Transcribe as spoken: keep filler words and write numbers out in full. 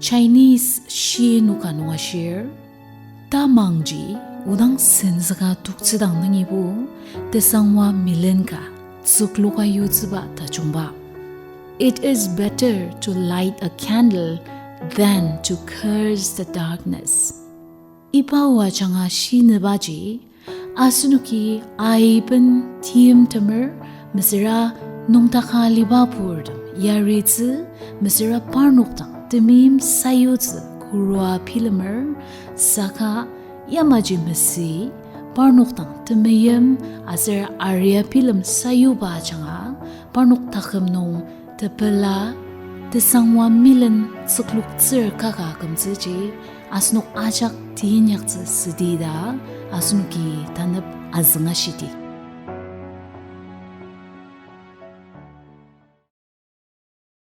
Chinese shi noka nung ashir, tamangji odang senzüka toktsüdang nungibo tesangwa milen ka tsükloka yutsüba tajungba. It is better to light a candle than to curse the darkness. Iba o ajanga shinübaji, asenoki aiben timtemer, mesüra nüngdaka aliba purtem yaritsü, mesüra parnok dang temeim sayutsü kurua bilemer, saka yamaji mesü, parnok dang temeim aser aria bilem sayuba ajanga, parnok taküm nung tepela, tesangwa milen tsükloktsür kaka kümtsüji, asenok ajak teinyaktsü südi ta, asenoki tanep azüngashidi.